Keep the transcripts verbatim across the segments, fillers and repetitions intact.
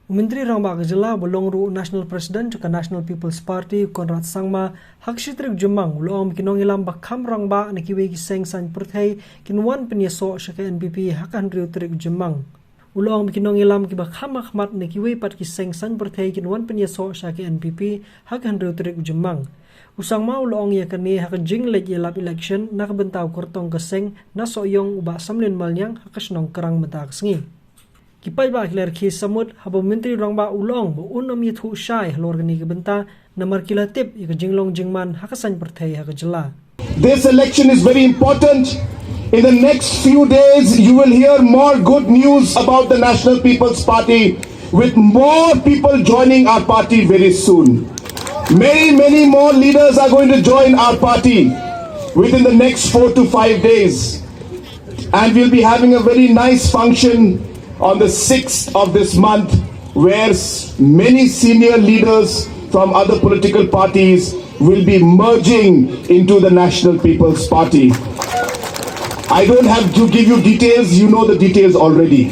U Myntri Rangbah ka jylla ba long ruh u National President ka National People's Party, Conrad Sangma, ha ka shi tarik Jymmang u la ong ba ki nongïalam ba kham rangbah na kiwei ki seng saiñ pyrthei kin wan pynïasoh sha ka N P P ha ka hynriew tarik Jymmang. U la ong ba ki nongïalam kiba kham hakhmat na kiwei pat ki seng saiñ pyrthei kin wan pynïasoh sha ka N P P ha ka hynriew tarik Jymmang. U Sangma u la ong ïa kane ha ka jingleit ïalap election na ka bynta u kyrtong ka seng na Sohiong u Bah Samlin Maliang ha ka shnong Krang mynta ka sngi. Ki paidbah ki la rkhie samut haba u Myntri Rangbah u la ong ba un ym ïathuh shai halor kane ka bynta namar ki la tip ïa ka jinglong jingman ha ka saiñ pyrthei ha ka jylla. This election is very important. In the next few days, you will hear more good news about the National People's Party, with more people joining our party very soon. Many, many more leaders are going to join our party within the next four to five days. And we'll be having a very nice function on the sixth of this month, where s- many senior leaders from other political parties will be merging into the National People's Party. I don't have to give you details, you know the details already.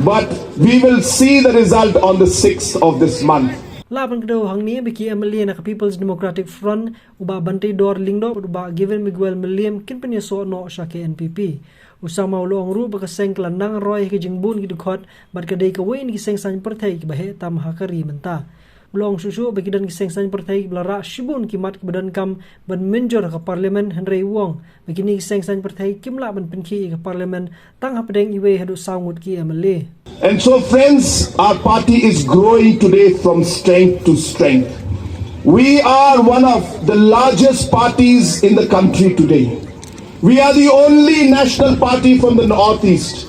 But we will see the result on the sixth of this month. La pynkdew hangne ba ki M L A na ka People's Democratic Front, u Bah Banteidor Lyngdoh bad u Bah Gavin Miguel Mylliam kin pynïasoh noh sha ka N P P. U Sangma u la ong ruh ba ka seng ka la nang roi ha ka jingbun ki dkhot bad ka dei kawei na ki seng saiñ pyrthei kiba heh tam ha ka ri mynta. U la ong shuh shuh ba ki don ki seng saiñ pyrthei kiba la rah shibun ki mat kiba donkam ban mynjur ha ka Parliament, hynrei u ong ba kine ki seng saiñ pyrthei kim lah ban pynkhih ïa ka Parliament tang hapdeng iwei haduh saw ngut ki M L A. And so, friends, our party is growing today from strength to strength. We are one of the largest parties in the country today. We are the only national party from the Northeast.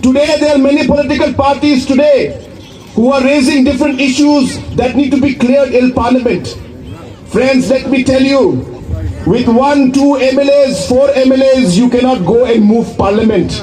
Today, there are many political parties today who are raising different issues that need to be cleared in Parliament. Friends, let me tell you, with one, two M L As, four M L As, you cannot go and move Parliament.